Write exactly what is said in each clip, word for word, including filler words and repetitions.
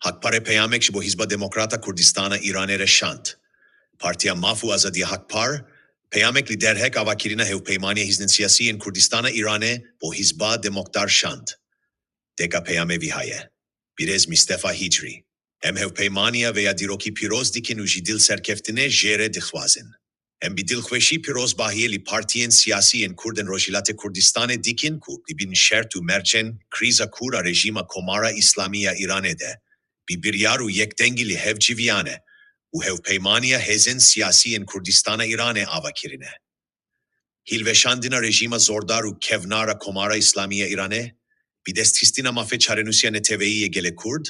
Hakparê peyamek ji bo Hizba Demokrata Kurdistana Îranê re şand. Partiya Maf û Azadiya Hakpar, peyamek li derhek avakirina Hevpeymaniya Hîznin Siyasî yên Kurdistana Îranê bo Hizba Demokrat şand. Deka peyamê vî haye: Birêz Mistefa Hicrî, em hevpeymaniya vê ya dîrokî pîroz dikin û ji dil serkeftine jê re dixwazin. Em bi dilxweşî pîrozbahiyê li partiyên siyasî yên Kurd ên Rojhilatê Kurdistanê dikin ku di bin şert û mercên krîza kûr a rejîma Komara Îslamî ya Îranê de bi biryar û yekdengî li hev civiyane û hevpeymaniya hêzên siyasî yên Kurdistana Îranê ava kirine. Hilweşandina rejîma zordar û kevnar a Komara Îslamî ya Îranê, bi destxistina mafê çarenûsiya neteweyî yê gelê Kurd,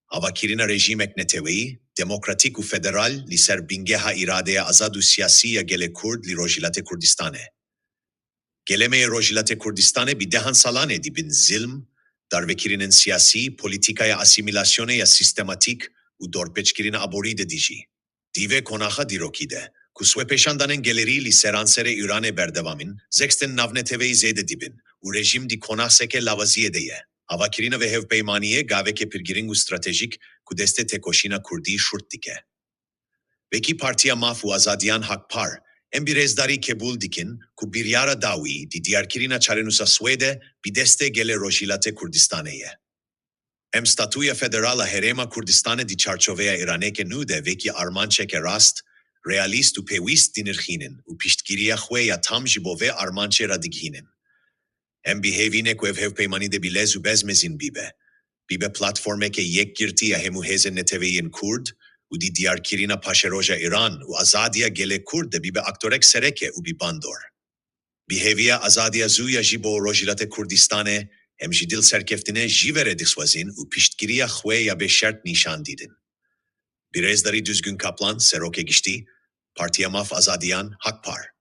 avakirina rejîmek neteweyî, demokratîk û federal li ser bingeha îradeya azad û siyasî ya gelê Kurd li Rojhilatê Kurdistanê. Gelê me yê Rojhilatê Kurdistanê bi dehan salan e di bin zilm, darvekirinên siyasî, polîtîkaya asîmîlasyonê ya sîstematîk û dorpêçkirina aborî de dijî. Di vê qonaxa dîrokî de, ku swepêşandanên gelerî li seranserê Îranê berdewam in, zextên navneteweyî zêde dibin û rejîm di qonaxseke lawaziyê de ye. Avakirina vê hevpeymaniyê gaveke pir girîng û stratejîk ku destê têkoşîna kurdî şurt dike. Wekî Partiya Maf û Azadiyan Hakpar, em bi rêzdarî qebûl dikin ku biryara dawî di diyarkirina çarenûsa Swêde bi destê gelê Rojhilatê Kurdistanê ye. Em statûya federal a Herêma Kurdistanê di çarçoveya Îraneke nû de wekî armanceke rast, realîst û pêwîst dinirxînin û piştgiriya xwe ya tam ji bo vê armancê radigihînin. Em bi hêvî ne ku ev hevpeymanî de bi lez û bez mezin bibe. Bibe platformeke yekgirtî ya hemû hêzên neteweyî yên Kurd û di diyarkirina paşeroja Îran û azadiya gelê Kurd de bibe aktorek sereke û bi bandor. Bi hêviya azadiya zû ya ji bo Rojhilatê Kurdistanê, em ji dil serkeftine jî ve re dixwazin û piştgiriya xwe ya bêşert nîşan didin. Birêzdarî Duzgun Kaplan, Serokê Giştî, Partiya Maf Azadiyan, Hakpar.